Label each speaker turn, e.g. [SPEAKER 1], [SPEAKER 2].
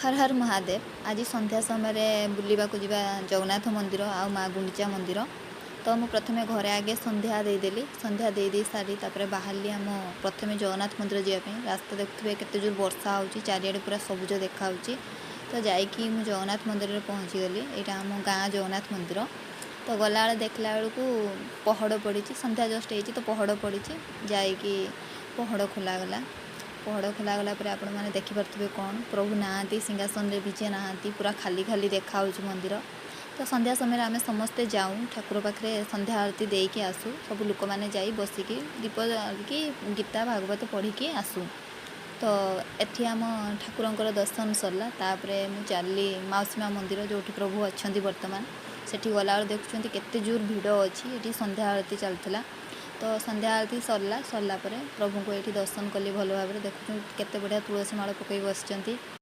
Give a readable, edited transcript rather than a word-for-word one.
[SPEAKER 1] ହର ହର ମହାଦେବ। ଆଜି ସନ୍ଧ୍ୟା ସମୟରେ ବୁଲିବାକୁ ଯିବା ଜଗନ୍ନାଥ ମନ୍ଦିର ଆଉ ମା ଗୁଣ୍ଡିଚା ମନ୍ଦିର। ତ ମୁଁ ପ୍ରଥମେ ଘରେ ଆଗେ ସନ୍ଧ୍ୟା ଦେଇଦେଲି। ସନ୍ଧ୍ୟା ଦେଇ ଦେଇ ସାରି ତାପରେ ବାହାରିଲି ଆମ ପ୍ରଥମେ ଜଗନ୍ନାଥ ମନ୍ଦିର ଯିବା ପାଇଁ। ରାସ୍ତା ଦେଖୁଥିବେ କେତେ ଜୋର ବର୍ଷା ହେଉଛି, ଚାରିଆଡ଼େ ପୁରା ସବୁଜ ଦେଖାହେଉଛି। ତ ଯାଇକି ମୁଁ ଜଗନ୍ନାଥ ମନ୍ଦିରରେ ପହଞ୍ଚିଗଲି। ଏଇଟା ଆମ ଗାଁ ଜଗନ୍ନାଥ ମନ୍ଦିର। ତ ଗଲାବେଳେ ଦେଖିଲା ବେଳକୁ ପହଡ଼ ପଡ଼ିଛି। ସନ୍ଧ୍ୟା ଜଷ୍ଟ ହେଇଛି, ତ ପହଡ଼ ପଡ଼ିଛି। ଯାଇକି ପହଡ଼ ଖୋଲାଗଲା। ପହଡ଼ ଖୋଲାଗଲା ପରେ ଆପଣମାନେ ଦେଖିପାରୁଥିବେ କ'ଣ ପ୍ରଭୁ ନାହାନ୍ତି, ସିଂହାସନରେ ବିଜେ ନାହାନ୍ତି, ପୁରା ଖାଲି ଖାଲି ଦେଖାହେଉଛି ମନ୍ଦିର। ତ ସନ୍ଧ୍ୟା ସମୟରେ ଆମେ ସମସ୍ତେ ଯାଉ, ଠାକୁର ପାଖରେ ସନ୍ଧ୍ୟା ଆଳତି ଦେଇକି ଆସୁ। ସବୁ ଲୋକମାନେ ଯାଇ ବସିକି ଦୀପ ଜାଳିକି ଗୀତା ଭାଗବତ ପଢ଼ିକି ଆସୁ। ତ ଏଠି ଆମ ଠାକୁରଙ୍କର ଦର୍ଶନ ସରିଲା। ତାପରେ ମୁଁ ଚାଲିଲି ମାଉସୀ ମା ମନ୍ଦିର, ଯେଉଁଠି ପ୍ରଭୁ ଅଛନ୍ତି ବର୍ତ୍ତମାନ। ସେଠି ଗଲାବେଳେ ଦେଖୁଛନ୍ତି କେତେ ଜୋର ଭିଡ଼ ଅଛି। ଏଠି ସନ୍ଧ୍ୟା ଆଳତି ଚାଲିଥିଲା। ତ ସନ୍ଧ୍ୟା ଆଳତି ସରିଲା। ସରିଲା ପରେ ପ୍ରଭୁଙ୍କୁ ଏଇଠି ଦର୍ଶନ କଲି ଭଲ ଭାବରେ। ଦେଖୁଛନ୍ତି କେତେ ବଢ଼ିଆ ତୁଳସୀ ମାଳ ପକାଇ ବସିଛନ୍ତି।